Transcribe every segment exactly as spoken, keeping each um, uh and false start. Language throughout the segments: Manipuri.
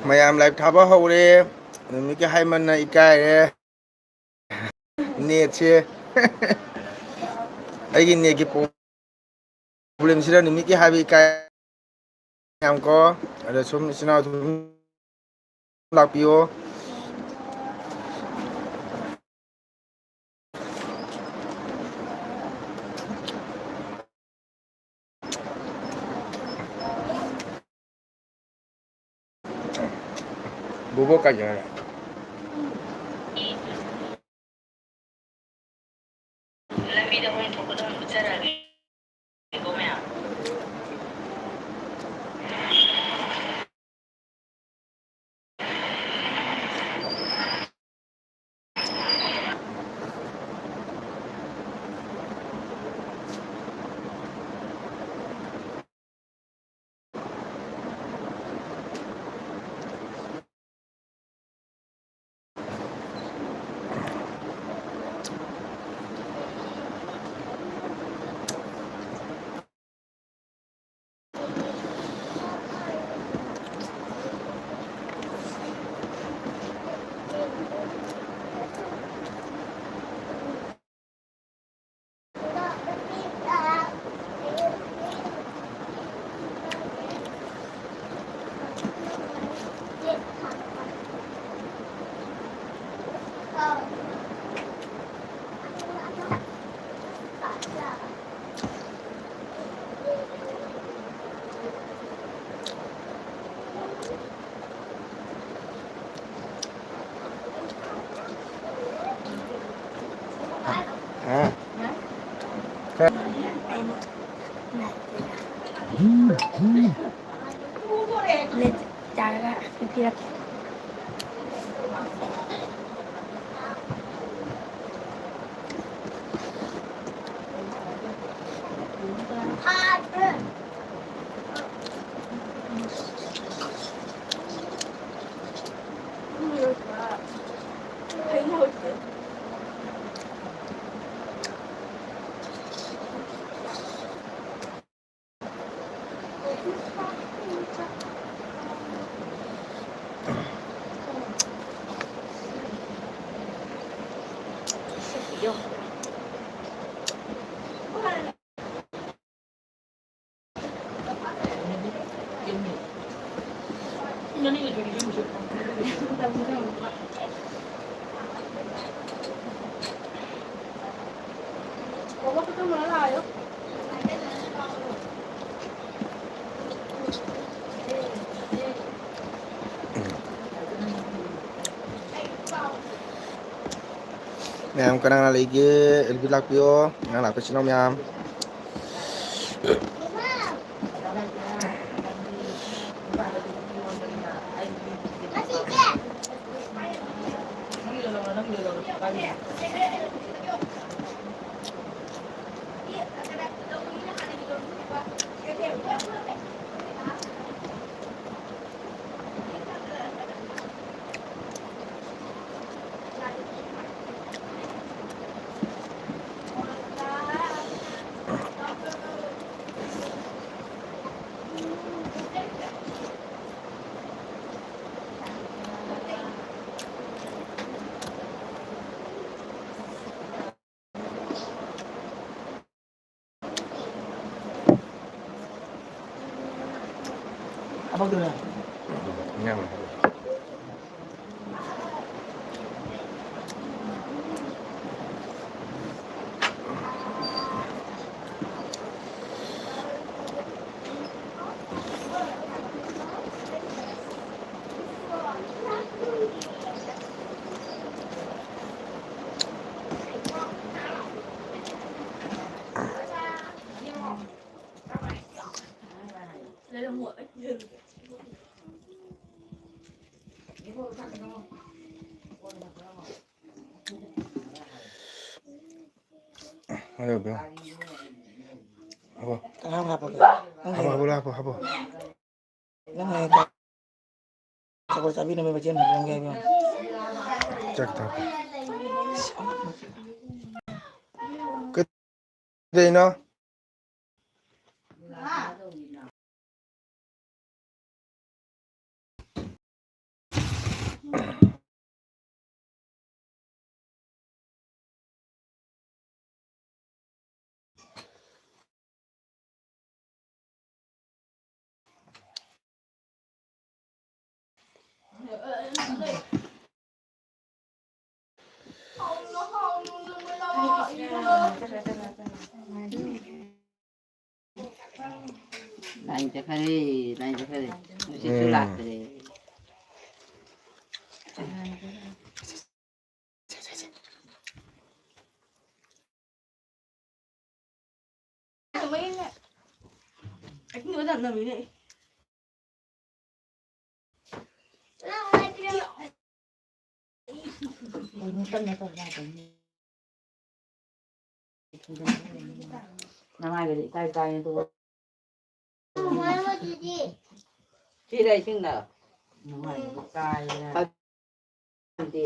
ꯃꯌꯥꯝ ꯂꯥꯏꯚ ꯊꯥꯕ ꯍꯧꯔꯦ꯫ ꯅꯨꯃꯤꯠꯀꯤ ꯍꯥꯏꯃꯟꯅ ꯏꯀꯥꯏꯔꯦ꯫ ꯅꯦꯠꯁꯦ ꯑꯩꯒꯤ ꯅꯦꯠꯀꯤ ꯄ꯭ꯔꯣꯕ꯭ꯂꯦꯝꯁꯤꯗ ꯅꯨꯃꯤꯠꯀꯤ ꯍꯥꯏꯕ ꯏꯀꯥꯏ ꯌꯥꯝ ꯀꯣ꯫ ꯑꯗ ꯁꯨꯝ ꯏꯆꯤꯟ ꯏꯅꯥꯎ ꯑꯗꯨꯝ ꯂꯥꯛꯄꯤꯌꯣ꯫ ꯕꯣꯕꯣꯛ ꯀꯥꯏ ꯆꯠꯈ꯭ꯔꯦ? ꯂꯝꯕꯤꯗ ꯍꯣꯔꯦꯟ ꯊꯣꯛꯄꯗ ꯑꯣꯏꯅ ꯎꯠꯆꯔꯛꯑꯒꯦ꯫ ꯃꯌꯥꯝ ꯀꯅꯥ ꯀꯅꯥ ꯂꯩꯒꯦ? ꯑꯦꯜ ꯕꯤ ꯂꯥꯛꯄꯤꯌꯣ꯫ ꯉꯔꯥꯡ ꯂꯥꯛꯄ ꯏꯆꯤꯟ ꯏꯅꯥꯎ ꯃꯌꯥꯝ꯫ ꯍꯥꯏꯔꯛꯑꯣ, ꯍꯥꯏꯔꯛꯑꯣ꯫ ꯍꯥꯞꯄꯣ꯫ ꯀꯅꯥꯝ ꯍꯥꯞꯄꯒꯦ? ꯅꯪ ꯍꯥꯞꯄꯣ, ꯍꯦꯛ ꯍꯥꯞꯄꯣ, ꯍꯥꯞꯄꯣ꯫ ꯅꯪ ꯍꯦꯛ ꯁꯒꯣꯜ ꯆꯥꯕꯤꯅꯕ ꯃꯆꯦ ꯑꯃ ꯍꯥꯞꯄꯤꯔꯝꯒꯦ ꯍꯥꯏꯕꯤꯌꯣ꯫ ꯆꯥꯛ ꯊꯥꯛꯄ꯫ ꯀꯩꯗꯧꯅꯣ? ꯂꯥꯏꯟ ꯆꯠꯈꯔꯦ, ꯂꯥꯏꯟ ꯆꯠꯈꯔꯦ꯫ ꯅꯨꯡꯁꯤꯠꯁꯨ ꯎꯝ꯫ ꯂꯥꯛꯇ꯭ꯔꯦ꯫ ꯅꯃꯥꯏꯒꯗꯤ ꯏꯀꯥꯏ ꯀꯥꯏꯅꯦ ꯑꯗꯨꯒ꯫ ꯁꯤꯔ ꯏꯁꯤꯡꯗ꯫ ꯅꯃꯥꯏꯒꯗꯤ ꯀꯥꯏꯅꯦ꯫ ꯐꯠꯇꯦ꯫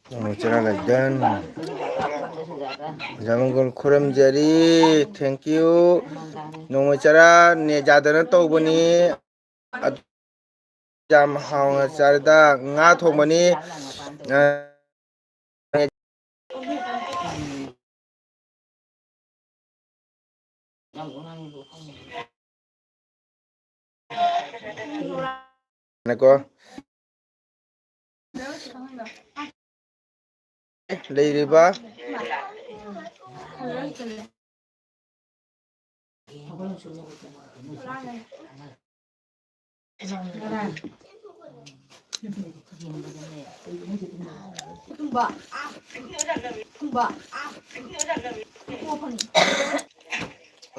ꯅꯣꯡꯃ ꯆꯔꯥ ꯂꯥꯏꯗꯟ꯫ ꯑꯣꯖꯥ ꯃꯪꯒꯣꯜ ꯈꯨꯔꯨꯝꯖꯔꯤ꯫ Thank you꯫ ꯅꯣꯡꯃ ꯆꯔꯥ ꯅꯦꯠ ꯌꯥꯗꯅ ꯇꯧꯕꯅꯤ꯫ ꯌꯥꯝ ꯍꯥꯎꯅ ꯆꯥꯔꯦꯗ꯫ ꯉꯥ ꯊꯣꯡꯕꯅꯤ꯫ ꯅꯀꯣ꯫ ꯂꯩꯔꯤꯕ꯫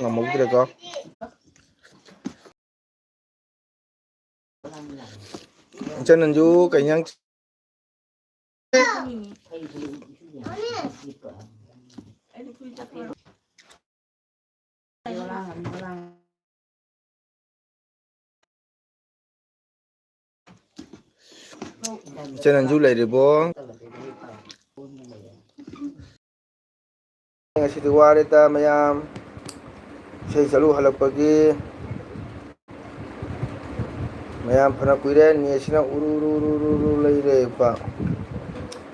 ꯉꯝꯍꯧꯗ꯭ꯔꯦꯀꯣ꯫ ꯏꯆꯟ ꯅꯟꯖꯨ, ꯀꯩ ꯏꯟꯖꯥꯡ? ꯏꯆꯟ ꯅꯟꯖꯨ ꯂꯩꯔꯤꯕꯣ? ꯉꯁꯤꯗꯤ ꯋꯥꯔꯦꯗ ꯃꯌꯥꯝ, ꯏꯁꯩ ꯆꯠꯂꯨ ꯍꯜꯂꯛꯄꯒꯤ꯫ ꯃꯌꯥꯝ ꯐꯅ ꯀꯨꯏꯔꯦ ꯅꯦꯠꯁꯤꯅ ꯎꯔꯨ ꯎꯔꯨ ꯎꯔꯨ ꯎꯔꯨ ꯎꯔꯨ ꯂꯩꯔꯦ꯫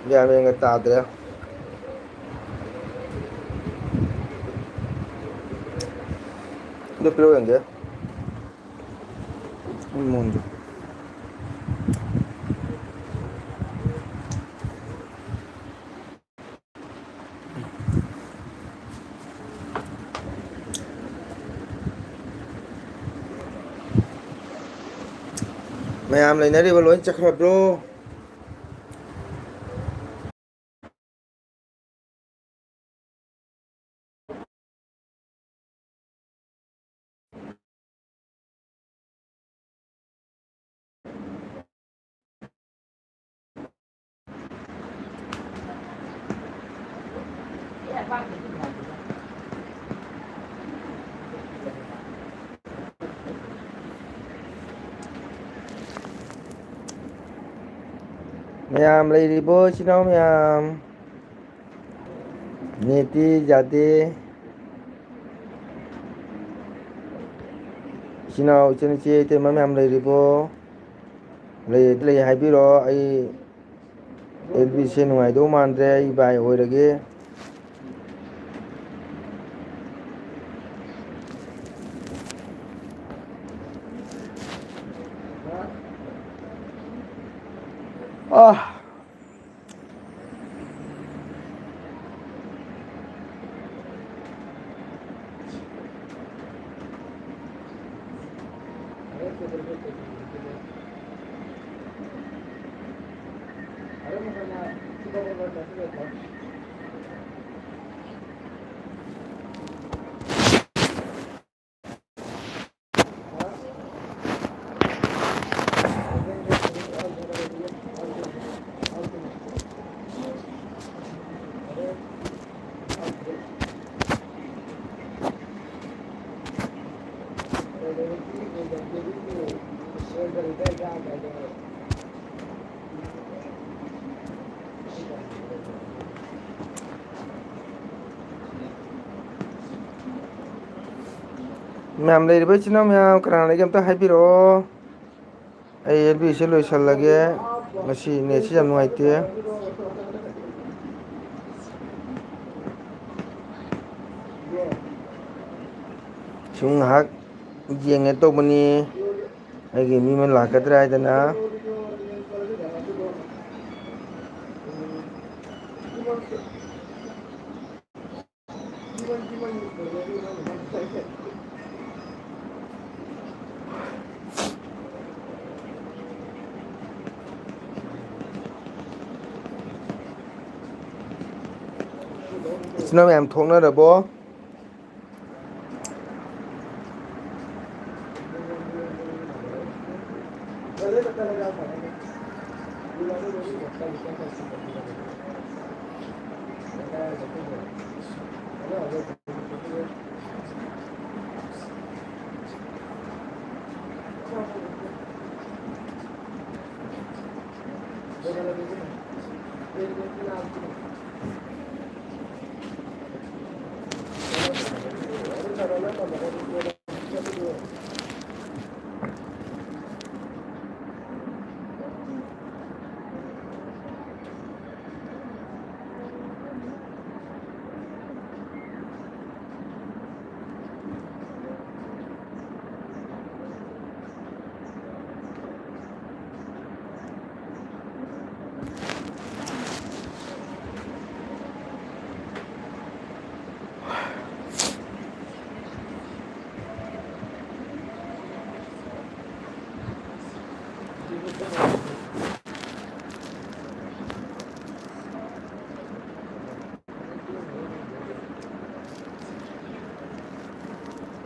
ꯒ꯭ꯌꯥꯟ ꯃꯦꯟꯒ ꯇꯥꯗ꯭ꯔꯦ꯫ ꯑꯗꯨ ꯄꯤꯔꯛꯑꯣ ꯌꯦꯡꯒꯦ꯫ ꯃꯣꯟꯗꯣ꯫ ꯃꯌꯥꯝ ꯂꯩꯅꯔꯤꯕ ꯂꯣꯏ ꯆꯠꯈ꯭ꯔꯕ꯭ꯔꯣ? ꯃꯌꯥꯝ ꯂꯩꯔꯤꯕꯣ, ꯏꯆꯤꯟ ꯏꯅꯥꯎ ꯃꯌꯥꯝ? ꯅꯦꯠꯇꯤ ꯌꯥꯗꯦ꯫ ꯏꯆꯤꯟ ꯏꯅꯥꯎ, ꯏꯆꯟ ꯏꯆꯦ, ꯏꯇꯩꯃ ꯃꯌꯥꯝ ꯂꯩꯔꯤꯕꯣ? ꯂꯩꯔꯗꯤ ꯂꯩ ꯍꯥꯏꯕꯤꯔꯛꯑꯣ꯫ ꯑꯩ ꯑꯦꯜ ꯕꯤꯁꯦ ꯅꯨꯡꯉꯥꯏꯗꯧ ꯃꯥꯟꯗ꯭ꯔꯦ꯫ ꯑꯩ ꯕꯥꯏ ꯑꯣꯏꯔꯒꯦ꯫ ꯑꯥ꯫ ꯃꯌꯥꯝ ꯂꯩꯔꯤꯕ ꯏꯆꯤꯟ ꯏꯅꯥꯎ ꯃꯌꯥꯝ ꯀꯅꯥ ꯂꯩꯒꯦ ꯑꯝꯇ ꯍꯥꯏꯕꯤꯔꯛꯑꯣ꯫ ꯑꯩ ꯑꯦꯜ ꯕꯤꯁꯦ ꯂꯣꯏꯁꯜꯂꯒꯦ꯫ ꯉꯁꯤ ꯅꯦꯠꯁꯤ ꯌꯥꯝ ꯅꯨꯡꯉꯥꯏꯇꯦ꯫ ꯁꯨꯝ ꯉꯥꯏꯍꯥꯛ ꯌꯦꯡꯉꯦ ꯇꯧꯕꯅꯤ, ꯑꯩꯒꯤ ꯃꯤ ꯑꯃ ꯂꯥꯛꯀꯗ꯭ꯔꯥ ꯍꯥꯏꯗꯅ꯫ ꯏꯆꯤꯟ ꯏꯅꯥꯎ ꯃꯌꯥꯝ ꯊꯣꯛꯅꯔꯕꯣ?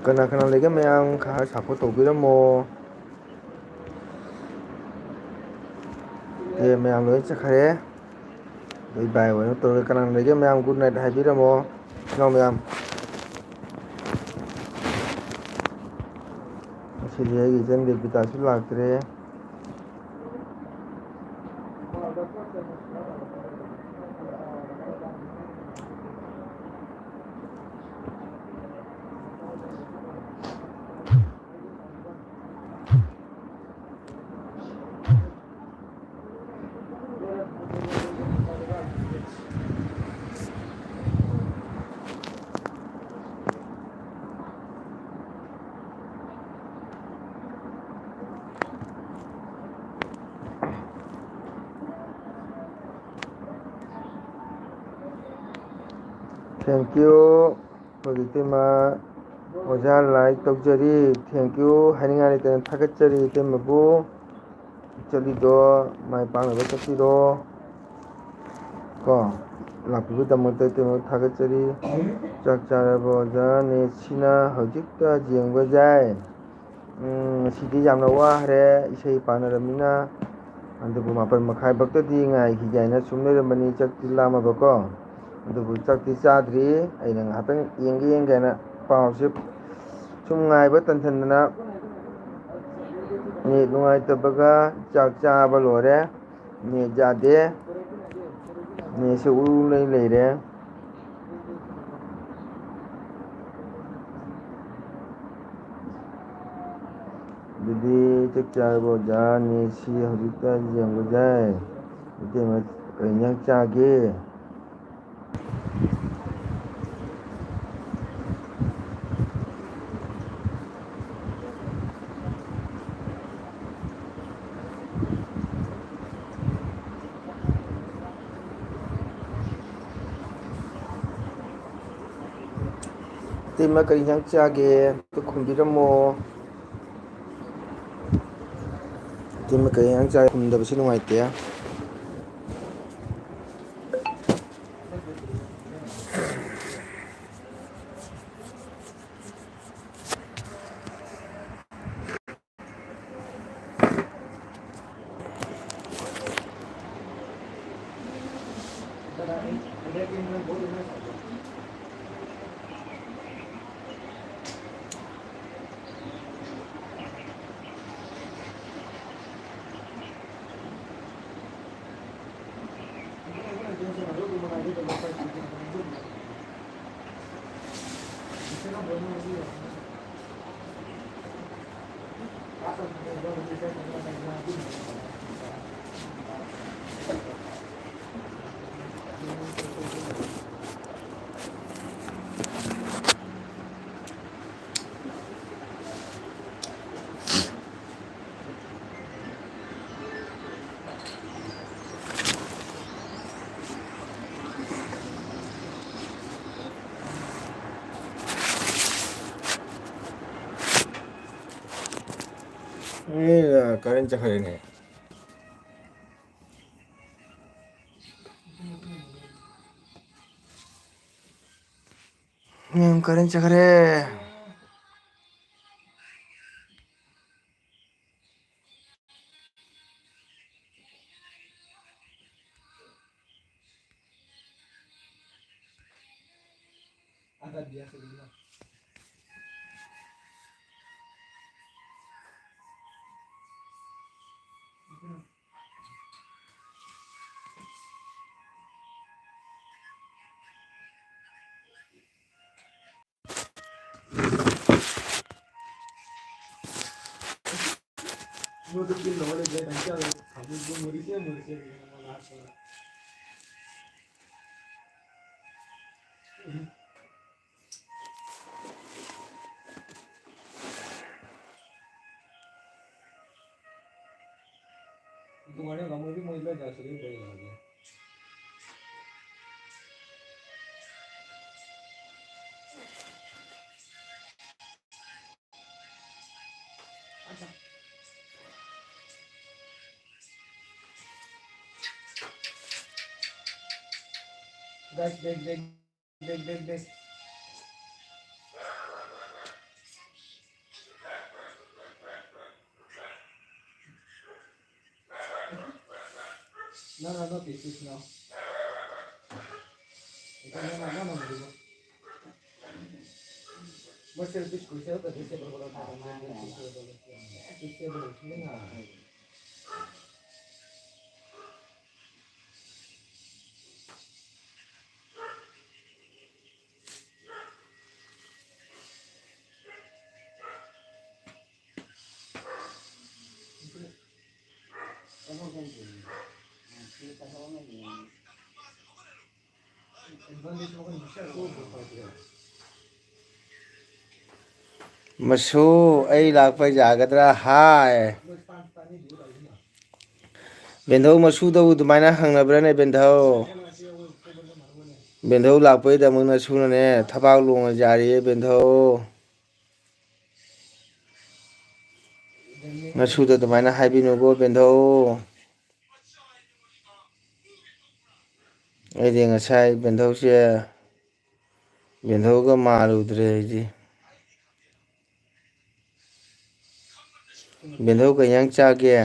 ꯀꯅꯥ ꯀꯅꯥ ꯂꯩꯒꯦ ꯃꯌꯥꯝ? ꯈꯔ support ꯇꯧꯕꯤꯔꯝꯃꯣ꯫ ꯑꯦ, ꯃꯌꯥꯝ ꯂꯣꯏ ꯆꯠꯈ꯭ꯔꯦ꯫ ꯑꯩ bye ꯑꯣꯏꯅ ꯇꯧꯔꯒꯦ꯫ ꯀꯅꯥ ꯂꯩꯒꯦ ꯃꯌꯥꯝ? Good night ꯍꯥꯏꯕꯤꯔꯝꯃꯣ ꯏꯅꯥꯎ ꯃꯌꯥꯝ꯫ ꯉꯁꯤꯗꯤ ꯑꯩꯒꯤ ꯏꯆꯟ ꯕꯦꯕꯤꯇꯥꯁꯨ ꯂꯥꯛꯇ꯭ꯔꯦ꯫ Thank you꯫ ꯑꯩꯈꯣꯏꯒꯤ ꯏꯇꯩꯃ ꯑꯣꯖꯥ ꯂꯥꯏꯛ ꯇꯧꯖꯔꯤ꯫ Thank you ꯍꯥꯏꯅꯤꯡꯉꯥꯏ ꯂꯩꯇꯅ ꯊꯥꯒꯠꯆꯔꯤ ꯏꯇꯩꯃꯕꯨ꯫ ꯆꯠꯂꯤꯗꯣ ꯃꯥꯏ ꯄꯥꯛꯅꯕ ꯆꯠꯄꯤꯔꯣ꯫ ꯀꯣ, ꯂꯥꯛꯄꯤꯕꯒꯤꯗꯃꯛꯇ ꯏꯇꯩꯃꯕꯨ ꯊꯥꯒꯠꯆꯔꯤ꯫ ꯆꯥꯛ ꯆꯥꯔꯕꯣ ꯑꯣꯖꯥ? ꯅꯦꯠꯁꯤꯅ ꯍꯧꯖꯤꯛꯇ ꯌꯦꯡꯕ ꯌꯥꯏ꯫ ꯎꯝ, ꯉꯁꯤꯗꯤ ꯌꯥꯝꯅ ꯋꯥꯈ꯭ꯔꯦ ꯏꯁꯩ ꯄꯥꯅꯔꯕꯅꯤꯅ꯫ ꯑꯗꯨꯕꯨ ꯃꯥꯄꯟ ꯃꯈꯥꯏ ꯐꯥꯎꯇꯗꯤ ꯉꯥꯏꯈꯤꯒꯦ ꯍꯥꯏꯅ ꯁꯨꯝ ꯂꯩꯔꯝꯕꯅꯤ, ꯆꯥꯛꯇꯤ ꯂꯥꯝꯃꯕꯀꯣ꯫ ꯑꯗꯨꯕꯨ ꯆꯥꯛꯇꯤ ꯆꯥꯗ꯭ꯔꯤ꯫ ꯑꯩꯅ ꯉꯥꯏꯍꯥꯛꯇꯪ ꯌꯦꯡꯒꯦ ꯌꯦꯡꯒꯦ ꯍꯥꯏꯅ ꯄꯥꯎꯁꯦ ꯁꯨꯝ ꯉꯥꯏꯕ ꯇꯟꯁꯤꯟꯗꯅ ꯅꯦꯠ ꯅꯨꯡꯉꯥꯏꯇꯕꯒ ꯆꯥꯛ ꯆꯥꯕ ꯂꯣꯏꯔꯦ꯫ ꯅꯦꯠ ꯌꯥꯗꯦ꯫ ꯅꯦꯠꯁꯦ ꯎꯔꯨ ꯂꯩ ꯂꯩꯔꯦ꯫ ꯑꯗꯨꯗꯤ ꯆꯥꯛ ꯆꯥꯔꯕꯣ ꯑꯣꯖꯥ? ꯅꯦꯠꯁꯤ ꯍꯧꯖꯤꯛꯇ ꯌꯦꯡꯕ ꯌꯥꯏ꯫ ꯏꯇꯩꯃ ꯀꯔꯤ ꯏꯟꯖꯥꯡ ꯆꯥꯒꯦ? ꯏꯇꯩꯃ ꯀꯔꯤ ꯏꯟꯖꯥꯡ ꯆꯥꯒꯦ? ꯑꯝꯇ ꯈꯨꯝꯕꯤꯔꯝꯃꯣ꯫ ꯏꯇꯩꯃ ꯀꯔꯤ ꯏꯟꯖꯥꯡ ꯆꯥꯒꯦ? ꯈꯨꯝꯗꯕꯁꯤ ꯅꯨꯡꯉꯥꯏꯇꯦ꯫ ꯀꯔꯦꯟ ꯆꯠꯈ꯭ꯔꯦꯅꯦ꯫ ꯃꯦꯝ ꯀꯔꯦꯟ ꯆꯠꯈ꯭ꯔꯦ꯫ Back, back, back, back, back, back. No, no, no, this is no. Ito na, no, no, no, no. Mas selfish ko siya, kasi siya, bro, bro, bro, bro, bro, bro, bro, bro. ꯃꯁꯨ, ꯑꯩ ꯂꯥꯛꯄ ꯌꯥꯒꯗ꯭ꯔꯥ? ꯍꯥꯏ꯫ ꯕꯦꯟꯙꯧ, ꯃꯁꯨꯗꯕꯨ ꯑꯗꯨꯃꯥꯏꯅ ꯍꯪꯅꯕ꯭ꯔꯥꯅꯦ, ꯕꯦꯟꯙꯧ? ꯕꯦꯟꯙꯧ ꯂꯥꯛꯄꯩꯗꯃꯛ ꯅꯁꯨꯅꯅꯦ ꯊꯕꯥꯛ ꯂꯣꯡꯅ ꯌꯥꯔꯤꯌꯦ, ꯕꯦꯟꯙꯧ꯫ ꯅꯁꯨꯗ ꯑꯗꯨꯃꯥꯏꯅ ꯍꯥꯏꯕꯤꯅꯨꯀꯣ, ꯕꯦꯟꯊꯧ꯫ ꯑꯩꯗꯤ ꯉꯁꯥꯏ ꯕꯦꯟꯊꯧꯁꯦ, ꯕꯦꯟꯊꯧꯒ ꯃꯥꯜꯂꯨꯗ꯭ꯔꯦ ꯑꯩꯗꯤ꯫ ꯕꯦꯟꯊꯧ ꯀꯩ ꯏꯟꯖꯥꯡ ꯆꯥꯒꯦ?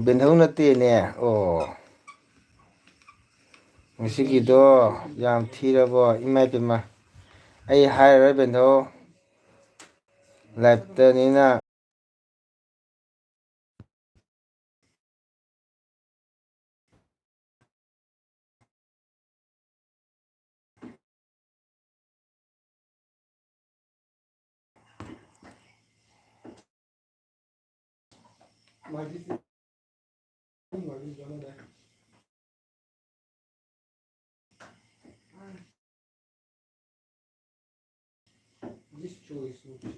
ꯕꯦꯟꯊꯧ ꯅꯠꯇꯦꯅꯦ꯫ ꯑꯣ, ꯉꯁꯤꯒꯤꯗꯣ ꯌꯥꯝ ꯊꯤꯔꯕꯣ? ꯏꯃꯥ ꯏꯄꯦꯝꯃ, ꯑꯩ ꯍꯥꯏꯔꯔꯣꯏ ꯕꯦꯟꯊꯧ, ꯂꯥꯏꯞꯇꯅꯤꯅ꯫ This choice, no choice.